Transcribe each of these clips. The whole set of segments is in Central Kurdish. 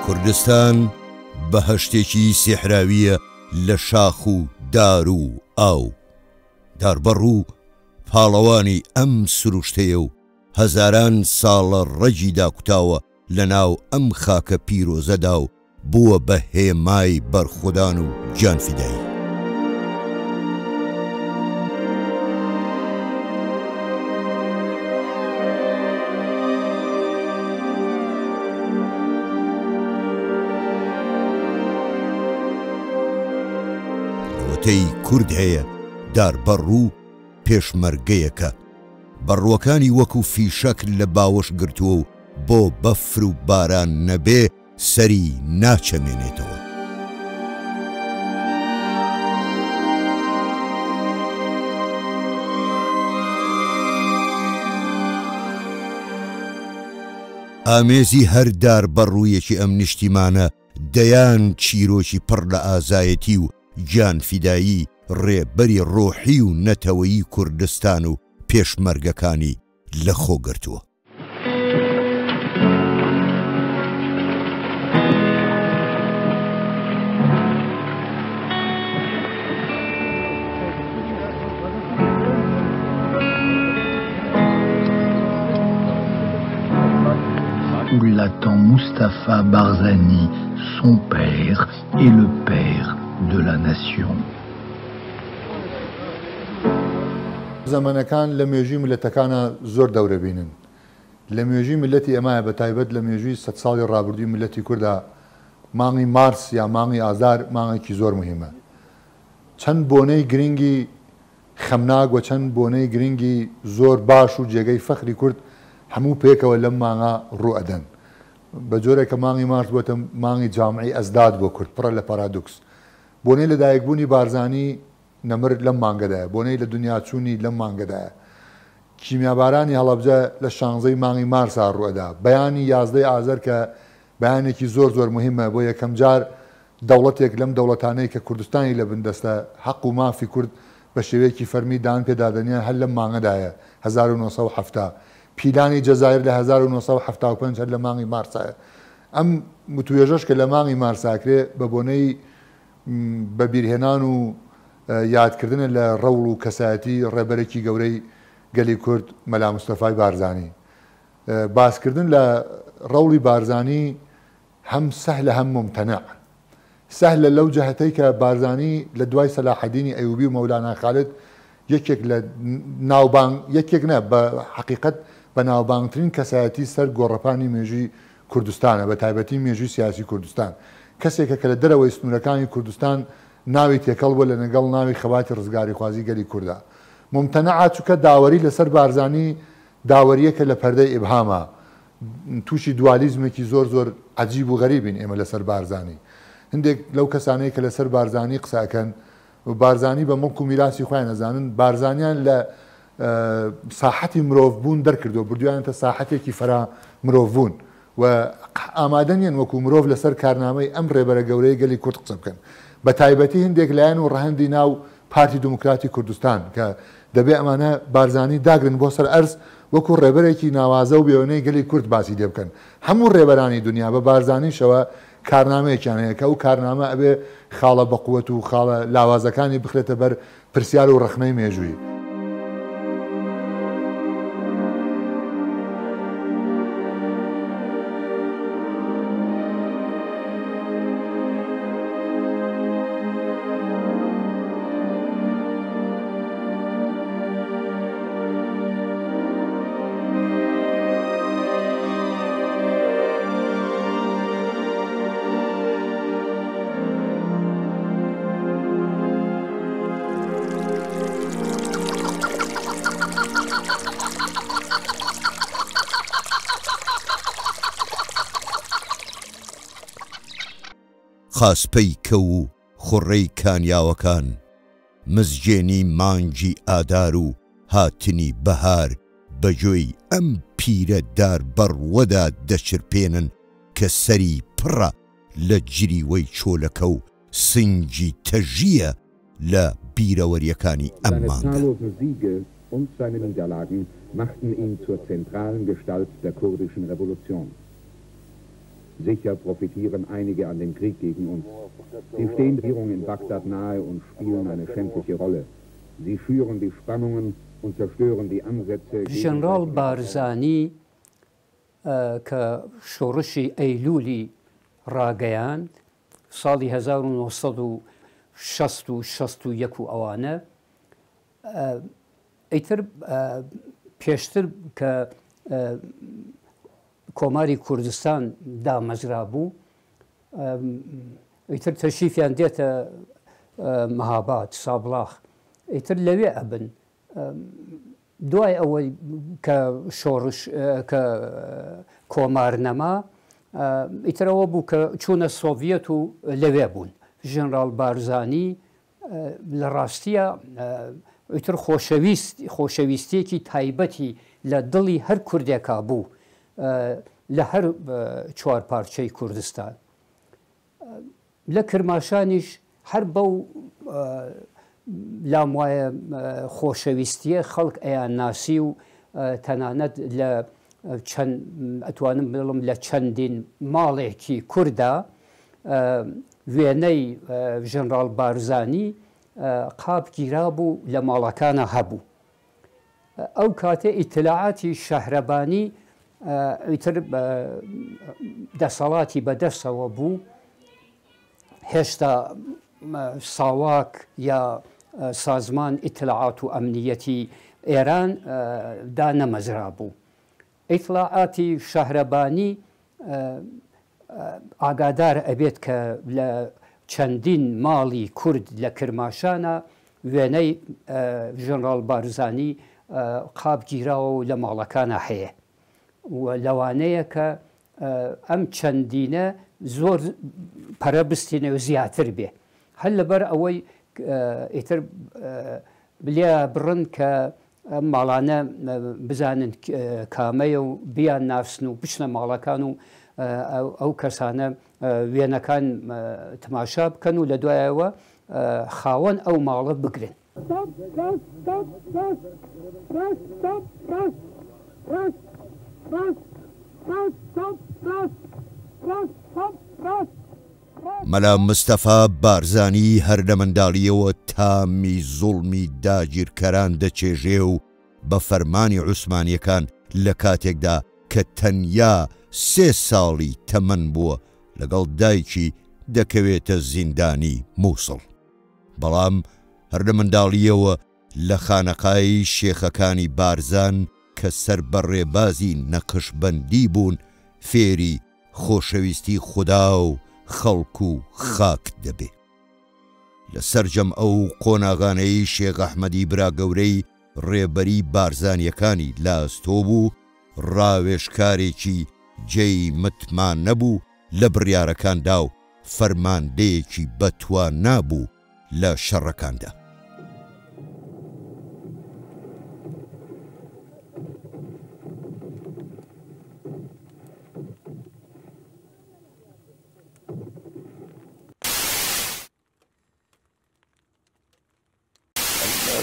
کوردستان بەهەشتێکی سیحراوییە لە شاخ و دار و ئاو. داربەڕوو پاڵەوانی ئەم سروشتەیە و هەزاران ساڵە ڕەگی داکوتاوە لە ناو ئەم خاکە پیرۆزەدا و بووە بە هێمای بەرخودان و گیانفیدایی. لەوەتەی کورد هەیە داربەڕوو پێشمەرگەیەکە بەڕووەکانی وەکو فیشەک لە باوەش گرتووە و بۆ بەفر و باران نەبێ سەری ناچەمێنێتەوە. ئامێزی هەر داربەڕوویەکی ئەم نیشتیمانە دەیان چیرۆکی پڕ لە ئازایەتی و گیانفیدایی ڕێبەری ڕۆحی و نەتەوەیی کوردستان و پێشمەرگەکانی لەخۆ گرتووە. Où l'attend Mustapha Barzani, son père et le père de la nation. زەمەنەکان لە مێژووی میللەتەکانا زۆر دەورە بینن. لە مێژووی میللەتی ئێمایە بە تایبەت لە مێژووی سەد ساڵی ڕابردووی میللەتی کوردا مانگی مارس یا مانگی ئازار مانگێکی زۆر موهیمە. چەند بۆنەی گرینگی خەمناک و چەند بۆنەی گرینگی زۆر باش و جێگەی فەخری کورد هەموو پێکەوە لەم مانگە ڕوو ئەدەن. بە جۆرێک کە مانگی مارس بۆتە مانگی جامعی ئەزداد بۆ کورد، پڕە لە پارادوکس. بۆنەی لەدایکبوونی بارزانی نەمر لەم مانگەدایە، بۆنەی لە دونیا چوونی لەم مانگەدایە. کیمیابارانی هەڵەبجە لە شانزەی مانگی مارسا ڕووئەدا. بەیانی یازدەی ئازەر کە بەیانێکی زۆر زۆر موهیمە بۆ یەکەمجار دەوڵەتێک لەم دەوڵەتانەی کە کوردستانی لە بن دەستە حەق و مافی کورد بە شێوەیەکی فەرمی دان پێدا دەنێ هەر لەم مانگەدایە 1970. پیلانی جەزایر لە 1975 هەر لە مانگی مارسایە. ئەم وتوێژەش کە لە مانگی مارسا ئەکرێ بە بۆنەی بە بیرهێنان و یادکردنە لە ڕەوڵ و کەسایەتی ڕێبەرێکی گەورەی گەلی کورد مەلا مستەفای بارزانی. باسکردن لە ڕەوڵی بارزانی هەم سەهلە هەم مومتەنع. سەهلە لەو جەهەتەی کە بارزانی لە دوای سەلاحەدینی ئەیوبی و مەولانا خالد یەکێک لە ناوبانگ، یەکێک نا بە حەقیقەت بە ناوبانگترین کەسایەتی سەر گۆڕەپانی مێژووی کوردستانە، بە تایبەتی مێژووی سیاسی کوردستان. کەسێکە کە لە دەرەوەی سنوورەکانی کوردستان ناوی تێکەڵ بووە لە نەگەڵ ناوی خەباتی ڕزگاریخوازی گەلی کوردا. مومتەنعە چونکە داوەری لە سەر بارزانی داوەرییەکە لە پەردەی ئیبهامە. تووشی دوالیزمێکی زۆر زۆر عەجیب و غەریبین ئێمە لە سەر بارزانی. هەندێک لەو کەسانەی کە لە سەر بارزانی قسە ئەکەن و بارزانی بە مڵک و میراسی خۆیان ئەزانن، بارزانیان لە ساحەتی مرۆڤ بوون دەرکردووە، بردویانەتە ساحەتێکی فەرا مرۆڤ بوون و ئامادە نییەن وەکو مرۆڤ لەسەر کارنامەی ئەم ڕێبەرە گەورەی گەلی کورد قسە بکەن. بە تایبەتی هندێک لایەن و ڕەهەندی ناو پارتی دیموکراتی کوردستان کە دەبێ ئەمانە بارزانی داگرن بۆ سەر ئەرز وەکو ڕێبەرێکی ناوازە و بێوێنەی گەلی کورد باسی لێ بکەن. هەموو ڕێبەرانی دونیا بە بارزانیشەوە کارنامەیەکیان هەیە کە ئەو کارنامە ئەبێ خاڵە بەقوەت و خاڵە لاوازەکانی بخرێتە بەر پرسیار و ڕەخنەی مێژوویی. خاسپەی کەو و خوڕەی کانیاوەکان، مزگێنی مانگی ئادار و هاتنی بەهار بە گوێی ئەم پیرە داربەڕووەدا دەچرپێنن کە سەری پڕە لە جریوەی چۆلەکە و سنگی تەژییە لە بیرەوەرییەکانی ئەم Seine مانگە. zahllosen Siege und seine Niederlagen machten ihn zur zentralen Gestalt der kurdischen Revolution. Sicher profitieren einige an dem Krieg gegen uns. Sie stehen der Regierung in Bagdad nahe und spielen eine schändliche Rolle. Sie schüren die Spannungen und zerstören die Ansätze ژەنڕاڵ بارزانی کە شۆڕشی ئەیلوولی ڕاگەیاند ساڵی 1960 و 61 و ئەوانە ئیتر پێشتر کە کۆماری کوردستان دامەزرابوو ئیتر تەشریفیان دێتە مهاباد سابڵاخ ئیتر لەوێ ئەبن دوای ئەوەی کە شۆڕش کە کۆمار نەما ئیتر ئەوە بوو کە چوونە سۆڤیەت و لەوێ بوون ژنراڵ بارزانی لە ڕاستییا ئیتر خۆشەویست خۆشەویستیەکی تایبەتی لە دڵی هەر کوردێکا بوو لە هەر چوار پارچەی کوردستان. لە کرماشانیش هەر بەو لام وایە خۆشەویستیە خەڵک ئەیانناسی و تەنانەت لە چەند ئەتوانم بڵم لە چەندین ماڵێکی کوردا وێنەی ژەنراڵ بارزانی قاپ گیرابوو لە ماڵەکانا هەبوو. ئەو کاتێ ئیتلاعاتی شەهرەبانی ئیتر دەسەڵاتی بە دەستەوە بوو، هێشتا ساواک یا سازمان ئیتلاعات و ئەمنیەتی ئێران دانەمەزرابوو. ئیتڵاعاتی شەهرەبانی ئاگادار ئەبێت کە لە چەندین ماڵی کورد لە کرماشانا وێنەی ژەنڕاڵ بارزانی قاپ گیراوە و لە ماڵەکانا هەیە و لەوانەیە کە ئەم چەندینە زۆر پەرە بستێنێ و زیاتر بێ هەر لەبەر ئەوەی ئیتر لێ بڕن کە ئەم ماڵانە بزانن کامەیە و بیان ناسن و بچنە ماڵەکان و ئەو کەسانە وێنەکان تماشا بکەن و لە دوایەوە خاوەن ئەو ماڵە بگرن. چەپ ڕاست چەپ ڕاست ڕاست چەپ ڕاست ڕاست ڕاست ڕاست چەپ ڕاست ڕاست چەپ ڕاست. مەلا مستەفا بارزانی هەر لە منداڵییەوە تامی زوڵمی داگیرکەران دەچێژێ و بە فەرمانی عوسمانییەکان لە کاتێکدا کە تەنیا سێ ساڵی تەمەن بووە لەگەڵ دایکی دەکەوێتە زیندانی موسڵ. بەڵام هەر لە منداڵییەوە لە خانەقای شێخەکانی بارزان کە سەر بە ڕێبازی نەقشبەندی بوون فێری خۆشەویستی خودا و خەڵک و خاک دەبێ. لە سەرجەم ئەو قۆناغانەی شێخ ئەحمەدی براگەورەی ڕێبەری بارزانییەکانی لە ئەستۆ بوو، ڕاوێژکارێکی جێی متمانە بوو لە بڕیارەکاندا و فەرماندەیەکی بەتوانا بوو لە شەڕەکاندا.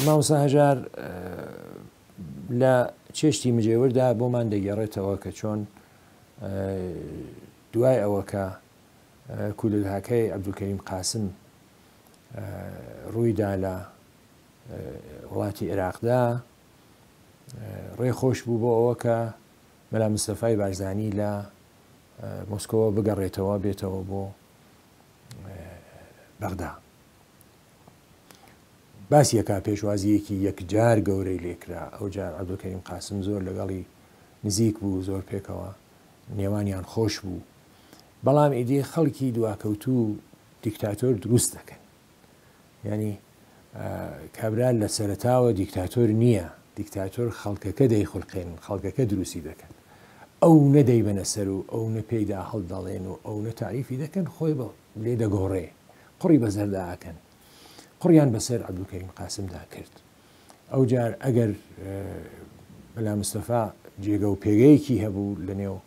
مامۆستا هەژار لە چێشتی مجێوردا بۆمان دەگێڕێتەوە کە چۆن دوای ئەوە کە کودەتاکەی عەبدولکەریم قاسم ڕوویدا لە وڵاتی عێراقدا ڕێ خۆش بوو بۆ ئەوە کە مەلا مستەفای بارزانی لە مۆسکۆوە بگەڕێتەوە بێتەوە بۆ بەغدا. باسی ئەکا پێشوازییەکی یەکجار گەورەی لێکرا، ئەوجار عەبدولکەریم قاسم زۆر لەگەڵی نزیک بوو، زۆر پێکەوە نێوانیان خۆش بوو، بەڵام ئیدی خەڵکی دواکەوتوو دیکتاتۆر دروست دەکەن، یانی کابرا لە سەرەتاوە دیکتاتۆر نییە، دیکتاتۆر خەڵکەکە دەیخولقێنن، خەڵکەکە دروستی دەکەن، ئەو نە دەیبەنە سەر و ئەو نە پێیدا هەڵدەڵێن و ئەو نە تاریفی دەکەن، خۆی لێ دەگۆڕێ، قوڕی بەسەردا ئەکەن. قوڕیان بەسەر عەبدولکەریم قاسمدا کرد. ئەوجار ئەگەر مەلا مستەفا جێگە و پێگەیەکی هەبوو لە نێو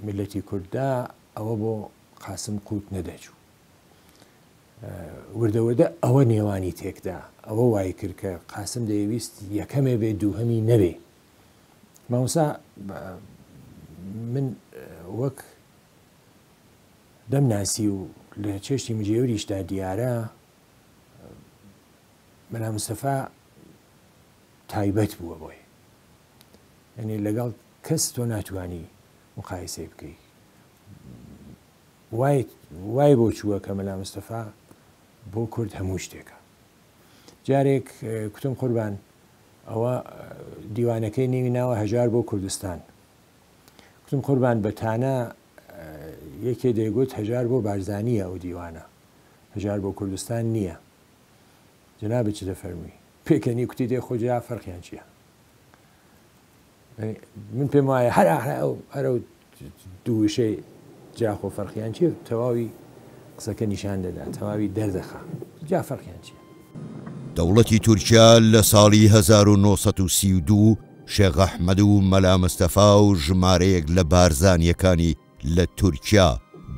میللەتی کورددا، ئەوە بۆ قاسم قووت نەدەچوو. وردە وردە ئەوە نێوانی تێکدا، ئەوە وای کرد کە قاسم دەیەویست یەکەمێ بێ دووهەمی نەبێ. مامۆستا من وەک دەمناسی و لە چێشتی مجێوریشدا دیارە مەلا مستەفا تایبەت بووە بۆی یعنی لەگەڵ کەس تۆ ناتوانی مقایسەی بکەی وای وای بۆ چووە کە مەلا مستەفا بۆ کورد هەموو شتێکە جارێک کوتم قوربان ئەوە دیوانەکەی نێوی ناوە هەژار بۆ کوردستان کوتم قوربان بە تانە یەکێ دەیگوت هەژار بۆ بارزانیە ئەو دیوانە هەژار بۆ کوردستان نییە جەنابت چ دەفەرمووی؟ پێکەنی کوتی دێ خۆ جا فەرقیان چییە؟ من پێم وایە هەر ئەو هەر ئەو دوو وشەی جا خۆ فەرقیان چییە تەواوی قسەکە نیشان دەدا تەواوی دەردەخا جا فەرقیان چییە؟ دەوڵەتی تورکیا لە ساڵی 1932 شێخ ئەحمەد و مەلا مستەفا و ژمارەیەک لە بارزانییەکانی لە تورکیا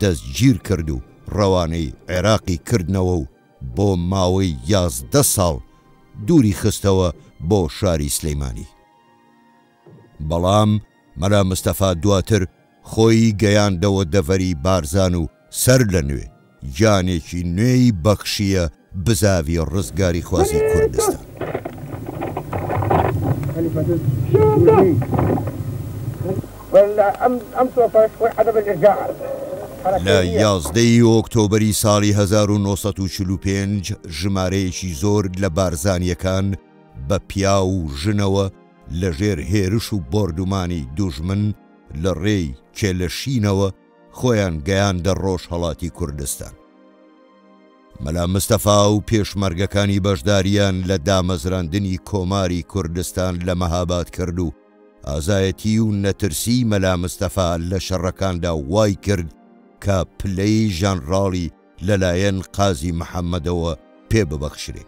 دەستگیرکرد و ڕەوانەی عێراقی کردنەوە و بۆ ماوەی 11 ساڵ دووری خستەوە بۆ شاری سلیمانی. بەڵام مەلا مستەفا دواتر خۆی گەیاندەوە دەڤەری بارزان و سەر لە نوێ گیانێکی نوێی بەخشییە بزاڤی ڕزگاریخوازی کوردستان. لە 11 ی ئۆکتۆبەری ساڵی 1945 ژمارەیەکی زۆر لە بارزانییەکان بە پیاو و ژنەوە لە ژێر هێرش و بۆردومانی دوژمن لە ڕێی کێلەشینەوە خۆیان گەیاندە ڕۆژهەڵاتی کوردستان. مەلا مستەفا و پێشمەرگەکانی بەشدارییان لە دامەزراندنی کۆماری کوردستان لە مەهاباد کرد و ئازایەتی و نەترسیی مەلا مستەفا لە شەڕەکاندا وای کرد کە پلەی ژەنڕاڵی لەلایەن قازی محەمەدەوە پێ ببەخشرێ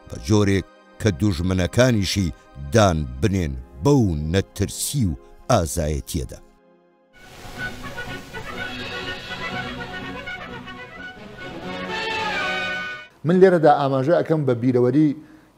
بە جۆرێک کە دوژمنەکانیشی دان بنێن بەو نەترسی و ئازایەتییەدا. من لێرەدا ئاماژە ئەکەم بە بیرەوەری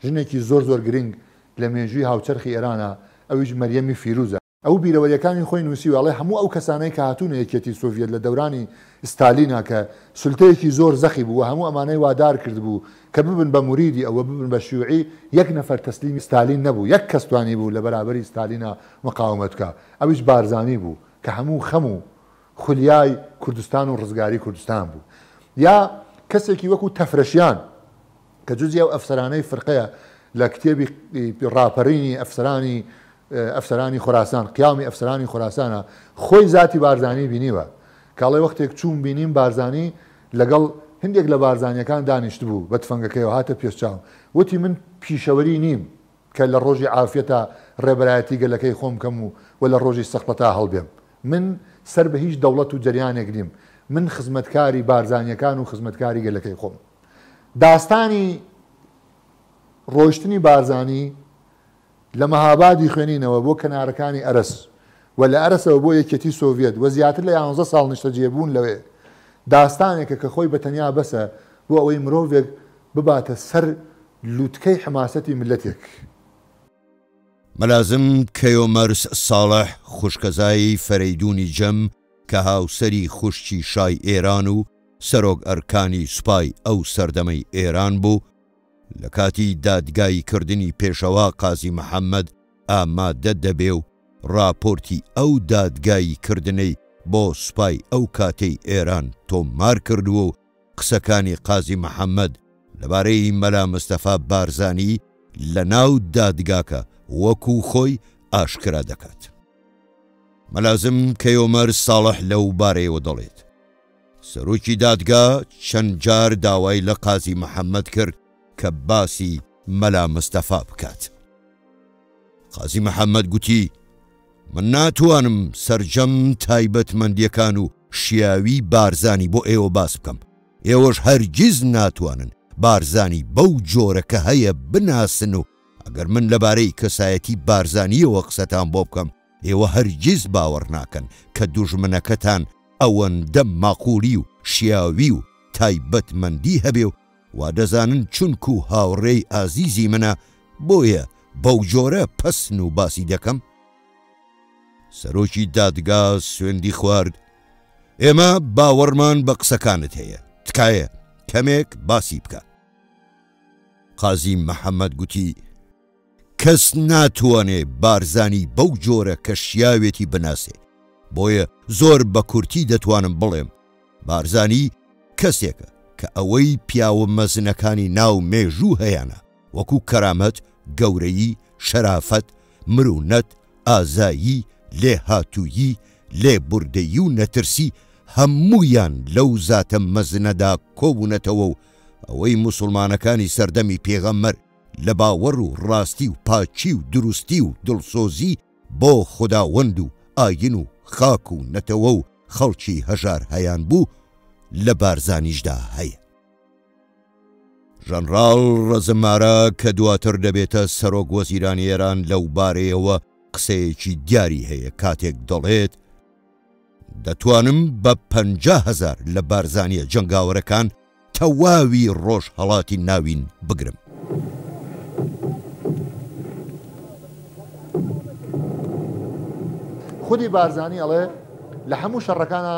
ژنێکی زۆر زۆر گرنگ لە مێژووی هاوچەرخی ئێرانە ئەویش مەریەمی فیروزە. ئەو بیرەوەریەکانی خۆی نووسیوە ئەڵێ هەموو ئەو کەسانەی کە هاتوونە یەکێتی سۆڤیەت لە دەورانی ستالینا کە سولتەیەکی زۆر زەقی بوو و هەموو ئەمانەی وادار کردبوو کە ببن بە موریدی ئەو و ببن بە شیوعی یەک نەفەر تەسلیمی ستالین نەبوو یەک کەس توانیبوو لە بەرابەری ستالینا مقاومەت بکا ئەویش بارزانی بوو کە هەموو خەم و خولیای کوردستان و ڕزگاری کوردستان بوو یا کەسێکی وەکو تەفرەشیان کە جزی ئەو ئەفسەرانەی فرقەیە لە کتێبی ڕاپەرینی ئەفسەرانی ئەفسەرانی خوراسان قیامی ئەفسەرانی خوراسانە خۆی زاتی بارزانی بینیوە کاڵێ وەختێک چوون بینیم بارزانی لەگەڵ هندێک لە بارزانیەکان دانیشتبوو بە تفەنگەکەیەوە هاتە پێش چاوم وتی من پیشەوەری نیم کە لە ڕۆژی عافیەتا ڕێبەرایەتی گەلەکەی خۆم بکەم و و لە ڕۆژی سەخڵەتا هەڵبێم. من سەر بە هیچ دەوڵەت و جەریانێک نیم. من خزمەتکاری بارزانییەکان و خزمەتکاری گەلەکەی خۆمم. داستانی ڕۆیشتنی بارزانی لە مەهابادی خوێنینەوە بۆ کەنارەکانی ئەرەس و لە ئەرەسەوە بۆ یەکێتی سۆڤیەت و زیاتر لە یانزە ساڵ نیشتەجێبوون لەوێ داستانێکە کە خۆی بە تەنیا بەسە بۆ ئەوەی مرۆڤێک بباتە سەر لوتکەی حەماسەتی میللەتێک. ملازم کەیۆمەرس ساڵح خوشکەزای فەرەیدوونی جەم کە هاوسەری خوشکی شای ئێران و سەرۆک ئەرکانی سوپای ئەو سەردەمەی ئێران بوو، لە کاتی دادگایی کردنی پێشەوا قازی محەمەد ئامادە دەبێ و ڕاپۆرتی ئەو دادگایی کردنەی بۆ سوپای ئەو کاتەی ئێران تۆمار کردووە و قسەکانی قازی محەمەد لەبارەی مەلا مستەفا بارزانی لە ناو دادگاکە وەکو خۆی ئاشکرا دەکات. ملازم کەیۆمەر ساڵح لەو بارەیەوە دەڵێت، سەرۆکی دادگا چەند جار داوای لە قازی محەمەد کرد کە باسی مەلا مستەفا بکات. قازی محەمەد گوتی، من ناتوانم سەرجەم تایبەتمەندییەکان و شیاویی بارزانی بۆ ئێوە باس بکەم، ئێوەش هەرگیز ناتوانن بارزانی بەو جۆرە کە هەیە بناسن و ئەگەر من لەبارەی کەسایەتی بارزانییەوە قسەتان بۆ بکەم ئێوە هەرگیز باوەڕ ناکەن کە دوژمنەکەتان ئەوەندە ماقووڵی و شیاوی و تایبەتمەندی هەبێ و وادەزانن چونکوو هاوڕێی ئازیزی منە بۆیە بەو جۆرە پەسن و باسی دەکەم؟ سەرۆکی دادگا سوێندی خوارد، ئێمە باوەڕمان بە قسەکانت هەیە، تکایە کەمێک باسی بکە. قازی محەمەد گوتی، کەس ناتوانێ بارزانی بەو جۆرە کە شیاوێتی بناسێ، بۆیە زۆر بە کورتی دەتوانم بڵێم بارزانی کەسێکە کە ئەوەی پیاوە مەزنەکانی ناو مێژوو هەیانە وەکو کەرامەت، گەورەیی، شەرافەت، مرونەت، ئازایی، لێهاتوویی، لێبوردەیی و نەترسی هەموویان لەو زاتە مەزنەدا کۆبوونەتەوە و ئەوەی موسوڵمانەکانی سەردەمی پێغەمبەر لە باوەڕ و ڕاستی و پاکی و دروستی و دڵسۆزی بۆ خوداوەند و ئاین و خاک و نەتەوە و خەڵکی هەژار هەیانبوو لە بارزانیشدا هەیە. ژەنڕاڵ ڕەزمارا کە دواتر دەبێتە سەرۆک وەزیرانی ئێران لەو بارەیەوە قسەیەکی دیاری هەیە کاتێک دەڵێت، دەتوانم بە 50,000 لە بارزانییە جەنگاوەرەکان تەواوی ڕۆژهەڵاتی ناوین بگرم. خودی بارزانی ئەڵێ لە هەموو شەڕەکانا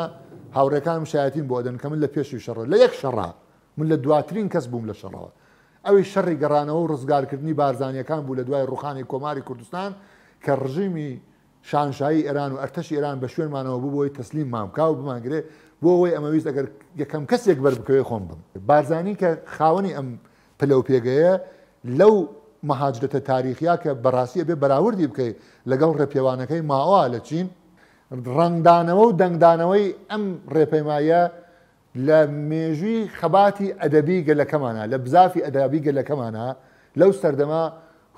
هاوڕێکانم شایەتیم بۆ ئەدەن کە من لە پێشی شەڕ لە یەک شەڕا من لە دواترین کەس بووم لە شەڕەوە ئەویش شەڕی گەڕانەوە و ڕزگارکردنی بارزانیەکان بوو لە دوای ڕوخانی کۆماری کوردستان کە ڕژیمی شانشایی ئێران و ئەرتەشی ئێران بە شوێنمانەوە بوو بۆی تەسلیممان بکا و بمانگرێ بۆ ئەوەی ئەمەویست ئەگەر یەکەم کەسێک بەر بکەوێ خۆم بم. بارزانی کە خاوەنی ئەم پلە و پێگەیە لەو مەهاجرەتە تاریخیە کە بەڕاستی ئەبێ بەراوردی بکەی لەگەڵ ڕێپێوانەکەی ماوا لە چین، ڕەنگدانەوە و دەنگدانەوەی ئەم ڕێپەیماییە لە مێژووی خەباتی ئەدەبی گەلەکەمانا، لە بزافی ئەدابی گەلەکەمانا لەو سەردەمە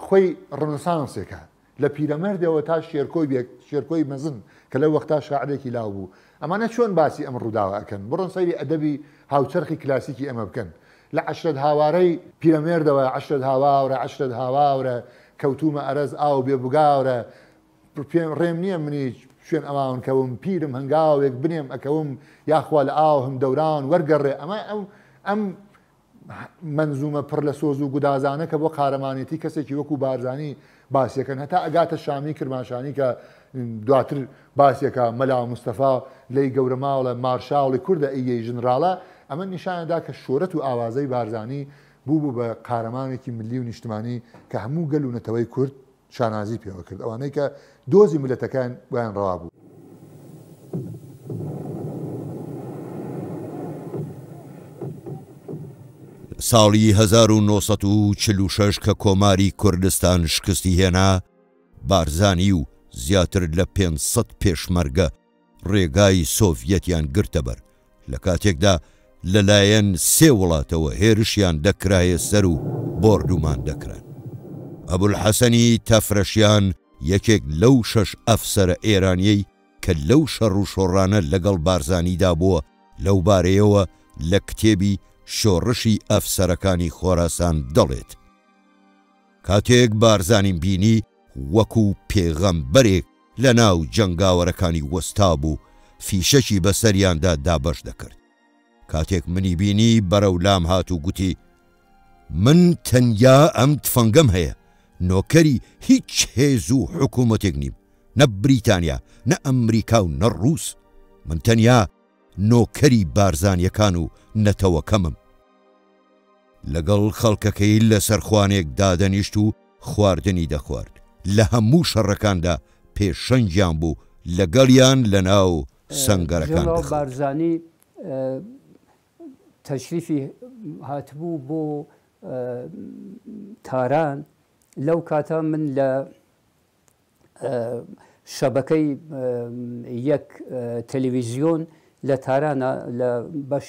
خۆی ڕنسانسێکە. لە پیرەمەردەوە تا شێرکۆی بێ شێرکۆی مەزن کە لەو وەختا شاعرێکی لاو بوو. ئەمانە چۆن باسی ئەم ڕووداوە ئەکەن؟ بڕۆن سەیری ئەدەبی هاوچەرخی کلاسیکی ئێمە بکەن. لە عەشرەت هاوارەی پیرەمێردەوە، عەشرەت هاواورە، عەشرەت هاواورە، کەوتوومە ئەرەز ئاو بێ بگاورە، پێم ڕێم نییە منیچ شوێن ئەوان کەوم، پیرم هەنگاوێک بنێم ئەکەوم، یاخوا لە ئاوهم دەوران وەرگەڕێ. ئەمە ئەو ئەم مەنزومە پڕ لە سۆز و گودازانە کە بۆ قارەمانێتی کەسێکی وەکو بارزانی باسیەکەن هەتا ئەگاتە شامی کرماشانی کە دواتر باسیەکە مەلا مستەفا لەی گەورە ماڵە مارشاڵی کوردە ئیەی ژنراڵە ئەمە نیشانەدا کە شۆرەت و ئاوازەی بارزانی بوو بوو بە قارەمانێکی ملی و نیشتمانی کە هەموو گەل و نەتەوەی کورد شانازی پێوە کرد ئەوانەی کە دۆزی میللەتەکەیان بۆیان ڕەوا بوو. لە ساڵی 1946 کە کۆماری کوردستان شکستی هێنا، بارزانی و زیاتر لە 500 پێشمەرگە ڕێگای سۆڤیەتیان گرتەبەر، لە کاتێکدا لەلایەن سێ وڵاتەوە هێرشیان دەکرایە سەر و بۆردومان دەکران. ئەبولحەسەنی تەفرەشیان یەکێک لەو شەش ئەفسەرە ئێرانیەی کە لەو شەڕ و شۆڕانە لەگەڵ بارزانیدا بووە، لەو بارەیەوە لە کتێبی شۆڕشی ئەفسەرەکانی خۆراسان دەڵێت، کاتێک بارزانیم بینی وەکو پێغەمبەرێک لە ناو جەنگاوەرەکانی وەستابوو، فیشەکی بە سەریاندا دابەش دەکرد. کاتێک منی بینی بەرەو لام هات و گوتی، من تەنیا ئەم تفەنگەم هەیە، نۆکەری هیچ هێز و حکوومەتێک نیم، نە بریتانیا، نە ئەمریکا و نە ڕووس. من تەنیا نۆکەری بارزانییەکان و نەتەوەکەمم. لەگەڵ خەڵکەکەی لەسەر خوانێک دادەنیشت و خواردنی دەخوارد، لە هەموو شەڕەکاندا پێشەنگیان بوو، لەگەڵیان لەناو سەنگەرەکان ژەنراڵ دەخەوت. بارزانی تەشریفی هاتبوو بۆ تاران، لەو کاتە من لە شەبەکەی یەک تەلەویزیۆن لە تارانە لە بەش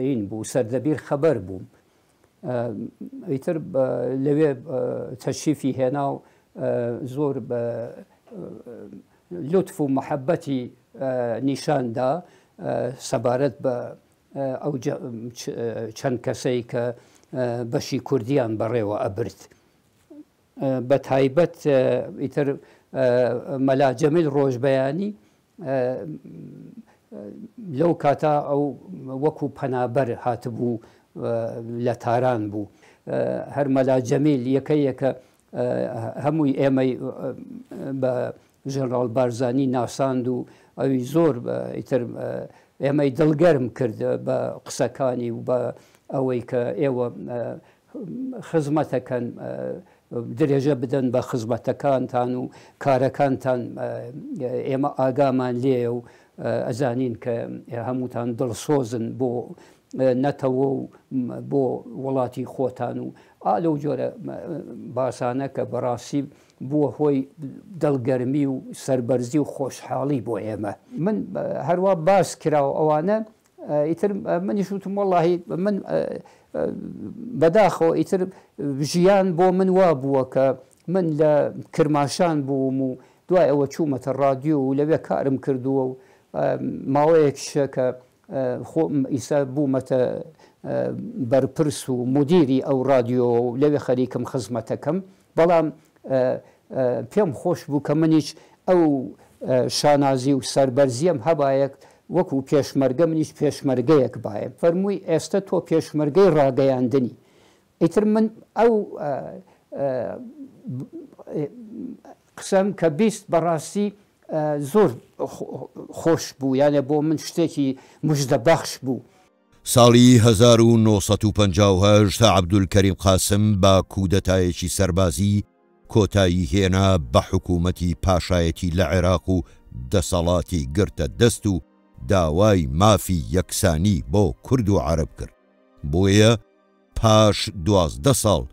این بوو سەردەبیر خەبەر بووم ئیتر لەوێ تەشریفی هێنا و زۆر بە لوتف و محەبەتی نیشان دا سەبارەت بە ئەو چەند کەسەی کە بەشی کوردیان بەڕێوە ئەبرد. بە تایبەت ئیتر مەلا جەمیل ڕۆژبەیانی لەو کاتە ئەو وەکو پەنابەر هاتبوو لە تاران بوو. هەر مەلا جەمیل یەکە یەکە هەمووی ئێمەی بە ژەنراڵ بارزانی ناساند و ئەوی زۆر ئیتر ئێمەی دڵگەرم کرد بە قسەکانی و بە ئەوەی کە ئێوە خزمەتەکەن درێژە بدەن بە خزمەتەکانتان و کارەکانتان ئێمە ئاگامان لێیە و ئەزانین کە هەمووتان دڵسۆزن بۆ نەتەوە و بۆ وڵاتی خۆتان و ئا لەو جۆرە باسانە کە بەڕاستی بووە هۆی دڵگەرمی و سەربەرزی و خۆشحاڵی بۆ ئێمە. من هەروا باس کرا و ئەوانە ئیتر منیش وتم وەڵاهی من بەداخەوە ئیتر ژیان بۆ من وا بووە کە من لە کرماشان بووم و دوای ئەوە چوومەتە ڕادیۆ و لەوێ کارم کردووە و ماوەیەکیشە کە خۆم ئیستا بوومەتە بەرپرس و مودیری ئەو ڕادیۆ و لەوێ خەریکم خزمەتەکەم بەڵام پێم خۆش بوو کە منیش ئەو شانازی و سەربەرزیەم هەبایە وەکو پێشمەرگە منیش پێشمەرگەیەک بایم فەرمووی ئێستە تۆ پێشمەرگەی ڕاگەیاندنی ئیتر من ئەو قسەم کە 20 بەڕاستی زۆر خۆش بوو یانە بۆ من شتێکی مژدە بەخش بوو. ساڵی 1958 عەبدولکەریم قاسم بە کودەتایەکی سەربازی کۆتایی هێنا بە حکوومەتی پاشایەتی لە عێراق و دەسەڵاتی گرتە دەست و داوای مافی یەکسانی بۆ کورد و عەرەب کرد بۆیە پاش 12 ساڵ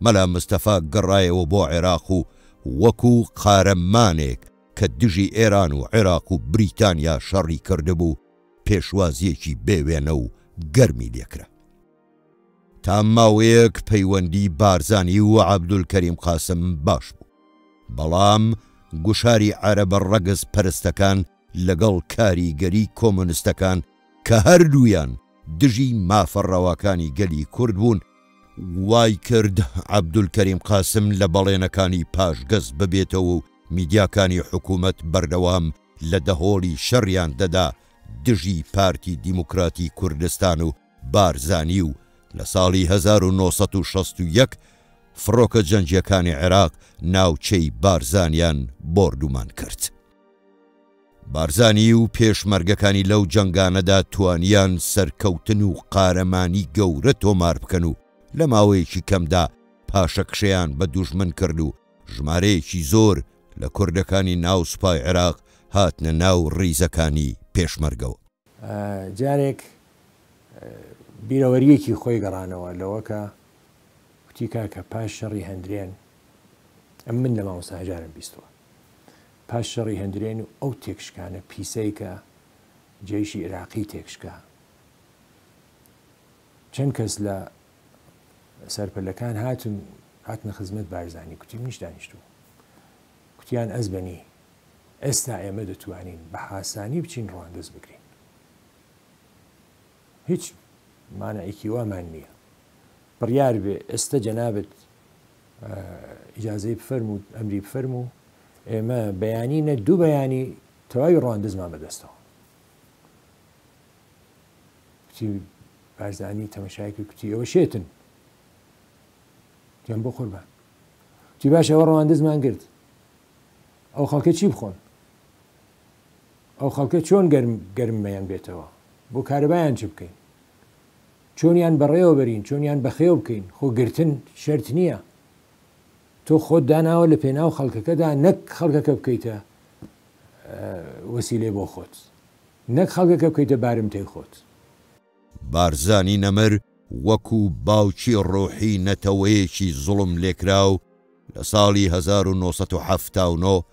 مەلا مستەفا گەڕایەوە بۆ عێراق و وەکو قارەمانێک کە دژی ئێران و عێراق و بریتانیا شەڕی کردبوو پێشوازییەکی بێ وێنە و گەرمی لێکرا. تا ماوەیەک پەیوەندی بارزانی و عەبدولکەریم قاسم باش بوو. بەڵام گوشاری عەرەبە ڕەگەز پەرستەکان لەگەڵ کاریگەری کۆمۆنستەکان کە هەردوویان دژی مافە ڕەواکانی گەلی کورد بوون، وای کرد عەبدولکەریم قاسم لە بەڵێنەکانی پاشگەز ببێتەوە و میدیاکانی حکوومەت بەردەوام لە دەهۆڵی شەڕیان دەدا دژی پارتی دیموکراتی کوردستان و بارزانی و لە ساڵی 1961 فڕۆکە جەنگییەکانی عێراق ناوچەی بارزانیان بۆردومان کرد. بارزانی و پێشمەرگەکانی لەو جەنگانەدا توانیان سەرکەوتن و قارەمانی گەورە تۆمار بکەن و لە ماوەیەکی کەمدا پاشەکشەیان بە دوژمن کرد و ژمارەیەکی زۆر لە کوردەکانی ناو سوپای عێراق هاتنە ناو ڕیزەکانی پێشمەرگەوە. جارێک بیرەوەرییەکی خۆی گەڕانەوە لەوە کە کوتی کاکە پاش شەڕی هەندرێن، ئەم من لە مامۆستا هەژارم بیستووە، پاش شەڕی هەندرێن و ئەو تێکشکانە پیسەی کە جەیشی ئیراقی تێکشکا، چەند کەس لە سەرپەلەکان هاتن هاتنە خزمەت بارزانی کوتی منیش دانیشتووم کوتیان ئەزبەنی ئێستا ئێمە دەتوانین بە حاسانی بچین ڕواندز بگرین هیچ مانعێکی وامان نییە بڕیار بێ ئێستا جەنابت ئیجازەی بفەرموو ئەمری بفەرموو ئێمە بەیانی نە دوو بەیانی تەواوی ڕواندزمان بەدەستەوە کوتی بارزانی تەمەشای کرد کوتی ئێوە شێتن گیان بۆ قوربان کوتی باشە ئەوە ڕەواندزمان گرت ئەو خەڵکە چی بخۆن ئەو خەڵکە چۆن گەرم گەرممیان بێتەوە بۆ کارەبایان چ بکەین چۆنیان بەڕێوە بەرین چۆنیان بەخێو بکەین خۆ گرتن شەرت نییە تۆ خۆت داناوە لە پێناو خەڵکەکەدا نەک خەڵکەکە بکەیتە وەسیلەی بۆ خۆت نەک خەڵکەکە بکەیتە بارمتەی خۆت. بارزانی نەمر وەکو باوکی ڕۆحی نەتەوەیەکی زوڵم لێکراو لە ساڵی 1979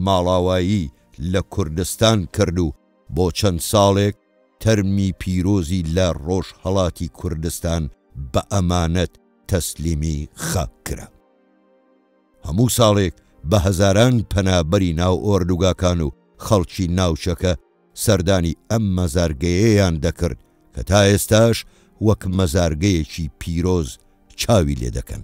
ماڵاوایی لە کوردستان کرد و بۆ چەند ساڵێک تەرمی پیرۆزی لە ڕۆژهەڵاتی کوردستان بە ئەمانەت تەسلیمی خاک کرا. هەموو ساڵێک بە هەزاران پەنابەری ناو ئۆردوگاکان و خەڵکی ناوچەکە سەردانی ئەم مەزارگەیەیان دەکرد کە تا ئێستاش وەک مەزارگەیەکی پیرۆز چاوی لێ دەکەن.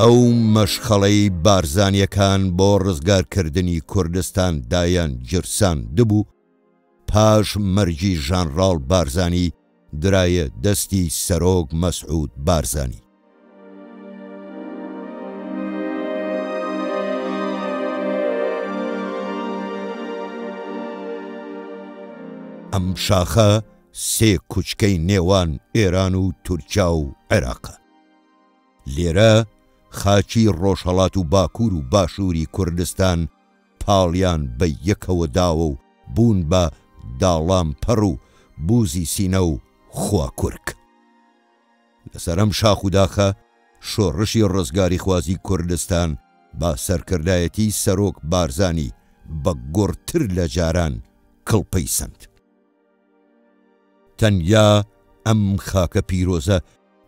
ئەو مەشخەڵەی بارزانییەکان بۆ ڕزگارکردنی کوردستان دایان گیرساندبوو، پاش مەرگی ژانڕاڵ بارزانی درایە دەستی سەرۆک مەسعود بارزانی. ئەم شاخە سێ کوچکەی نێوان ئێران و تورکیا و عێراقە. لێرە خاکی ڕۆژهەڵات و باکوور و باشووری کوردستان پاڵیان بە یەکەوە داوە و بوون بە داڵامپەڕ و بووزی سینە و خواکورک. لەسەر ئەم شاخ و داخە شۆڕشی ڕزگاریخوازی کوردستان بە سەرکردایەتی سەرۆک بارزانی بە گوڕتر لە جاران کڵپەی سەند. تەنیا ئەم خاکە پیرۆزە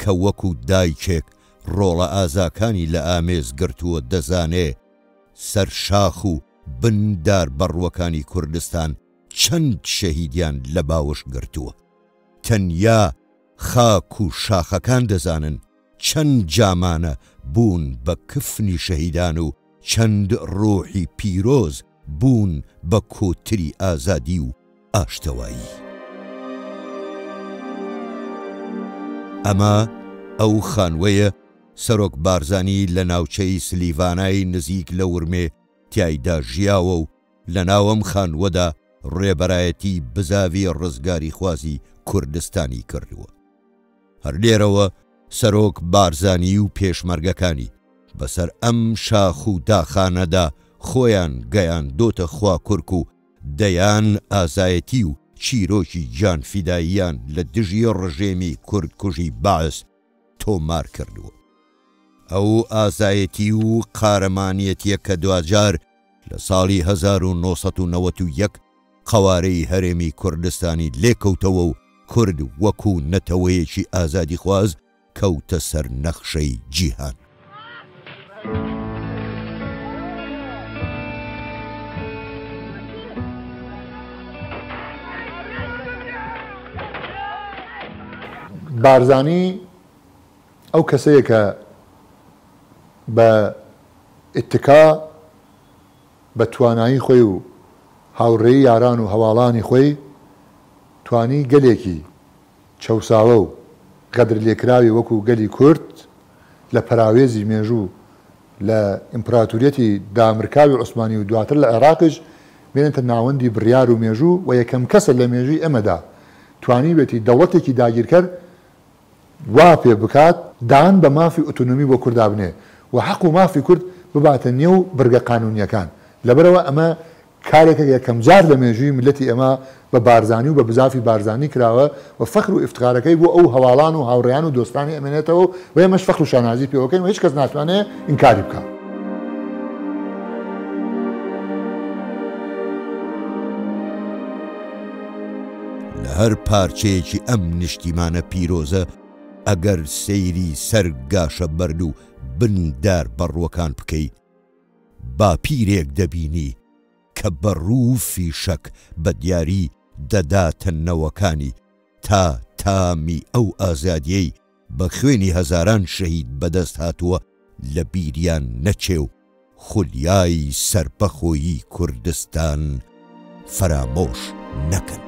کە وەکو دایکێک ڕۆڵە ئازاکانی لە ئامێز گرتووە دەزانێ سەر شاخ و بن دار بەڕووەکانی کوردستان چەند شەهیدیان لە باوەش گرتووە. تەنیا خاک و شاخەکان دەزانن چەند جامانە بوون بە کفنی شەهیدان و چەند ڕوحی پیرۆز بوون بە کۆتری ئازادی و ئاشتەوایی. ئەمە ئەو خانوەیە سەرۆک بارزانی لە ناوچەی سلیڤانای نزیک لە ورمێ تیایدا ژیاوە و لەناو ئەم خانووەدا ڕێبەرایەتی بزاڤی ڕزگاریخوازی کوردستانی کردووە. هەر لێرەوە سەرۆک بارزانی و پێشمەرگەکانی بەسەر ئەم شاخ و داخانەدا خۆیان گەیاندۆتە خواکورک و دەیان ئازایەتی و چیرۆکی گیانفیداییان لە دژی ڕژێمی کوردکوژی بەعس تۆمار کردووە. ئەو ئازایەتی و قارەمانیەتیە کە دواجار لە ساڵی 1991 قەوارەی هەرێمی کوردستانی لێکەوتەوە و کورد وەکو نەتەوەیەکی ئازادیخواز کەوتە سەر نەخشەی جیهان. بارزانی ئەو کەسەیە کە بە ئیتکا بە توانایی خۆی و هاوڕێی یاران و هەواڵانی خۆی توانی گەلێکی چەوساوە و غەدرلێکراوی وەکو گەلی کورد لە پەراوێزی مێژوو لە ئیمپراتوریەتی دامرکاوی عوسمانی و دواتر لە عێراقیش بێنێتە ناوەندی بڕیار و مێژوو و یەکەم کەسە لە مێژووی ئێمەدا توانیوێتی دەوڵەتێکی داگیرکەر وا پێ بکات دان بە مافی ئۆتۆنۆمی بۆ کوردا بنێ و حەق و مافی کورد بباتە نێو بڕگە قانوونییەکان. لەبەرئەوە ئەمە کارێکە یەکەمجار لە مێژووی میللەتی ئێمە بە بارزانی و بە بزافی بارزانی کراوە و فەخر و ئیفتخارەکەی بۆ ئەو هەواڵان و هاوڕێیان و دۆستانی ئەمێنێتەوە و ئێمەش فەخر و شانازی پێوەکەین و هیچ کەس ناتوانێ ئینکاری بکا. لە هەر پارچەیەکی ئەم نیشتیمانە پیرۆزە ئەگەر سەیری سەر گاشەبەرد و بن دار بەڕووەکان بکەی باپیرێک دەبینی کە بەڕوو فیشەک بە دیاری دەداتە نەوەکانی تا تامی ئەو ئازادیەی بە خوێنی هەزاران شەهید بەدەست هاتووە لە بیریان نەچێ و خولیای سەربەخۆیی کوردستان فەرامۆش نەکەن.